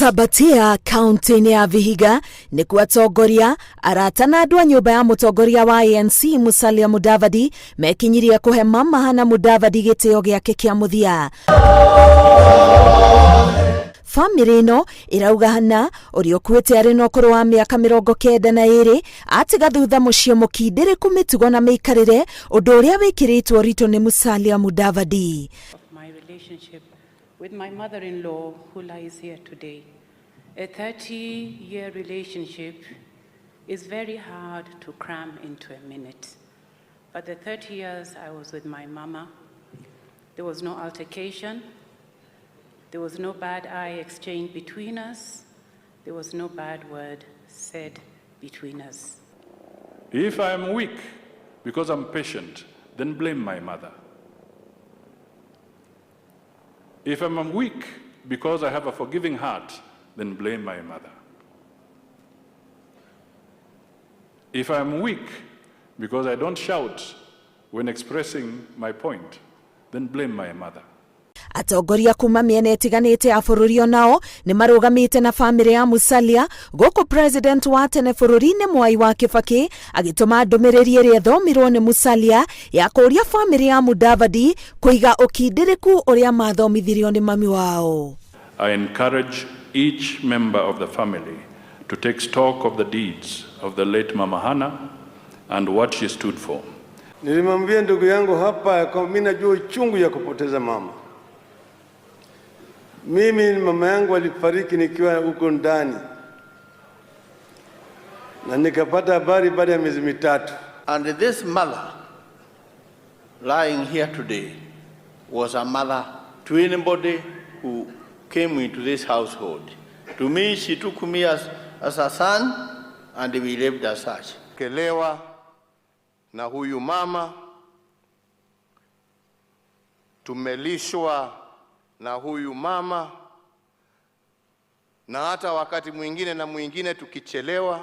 Sabatia kaunti-inĩ ya Vihiga nĩkuo atongoria, arata na andũ a nyũmba ya mũtongoria wa ANC Musalia Mudavadi mekinyirie kũhe Mama Hannah Mudavadi gĩtĩo gĩake kĩa mũthia. Famĩlĩ ĩno ĩrauga Hannah ũrĩa ũkuĩte arĩ na ũkũrũ wa mĩaka 92 atiga thutha mũciĩ mũkindĩrĩku mĩtugo na mĩikarĩre, ũndũ ũrĩa wĩkĩrĩtwo ũritũ nĩ Musalia Mudavadi. My relationship with my mother-in-law who lies here today. A 30-year relationship is very hard to cram into a minute. But the 30 years I was with my mama, there was no altercation, there was no bad eye exchange between us, there was no bad word said between us. If I am weak because I'm patient, then blame my mother. If I'm weak because I have a forgiving heart, then blame my mother. If I'm weak because I don't shout when expressing my point, then blame my mother. Atongoria kuma mĩena ĩtiganĩte ya bũrũri onao nĩ marũgamĩte na famĩlĩ ya Musalia, gũkũ president wa tene bũrũri-inĩ Mwai wa Kibaki agĩtũma ndũmĩrĩri ĩrĩa ĩthomirwo nĩ Musalia ya kũũria famĩlĩ ya Mudavadi kũiga ũkindĩrĩku ũrĩa mathomithirio nĩ mami wao. I encourage each member of the family to take stock of the deeds of the late Mama Hannah and what she stood for. Nilimwambia ndugu yangu hapa kwa mimi najua uchungu ya kupoteza mama. Mimi mama yangu alifariki nikiwa huko ndani, na nikapata habari baada ya miezi 3. And this mother lying here today was a mother to anybody who came into this household. To me, she took me as a son, and we lived as such. Kelewa na huyu mama, tumelishwa na huyu mama, na hata wakati mwingine na mwingine tukichelewa,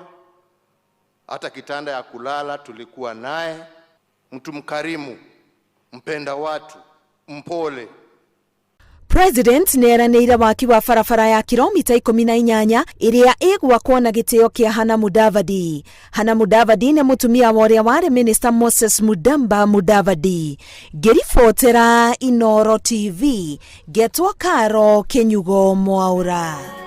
hata kitanda ya kulala tulikuwa naye. Mtu mkarimu, mpenda watu, mpole. President nĩ eranĩire waki wa barabara ya kilomita 18 ĩrĩa ĩgwakwo na gĩtĩo kĩa Hannah Mudavadi. Hannah Mudavadi nĩ mũtumia wa ũrĩa warĩ Minister Moses Mudamba Mudavadi. Ngĩribotera Inooro TV, ngetwo Karo Kĩnyugo Mwaũra.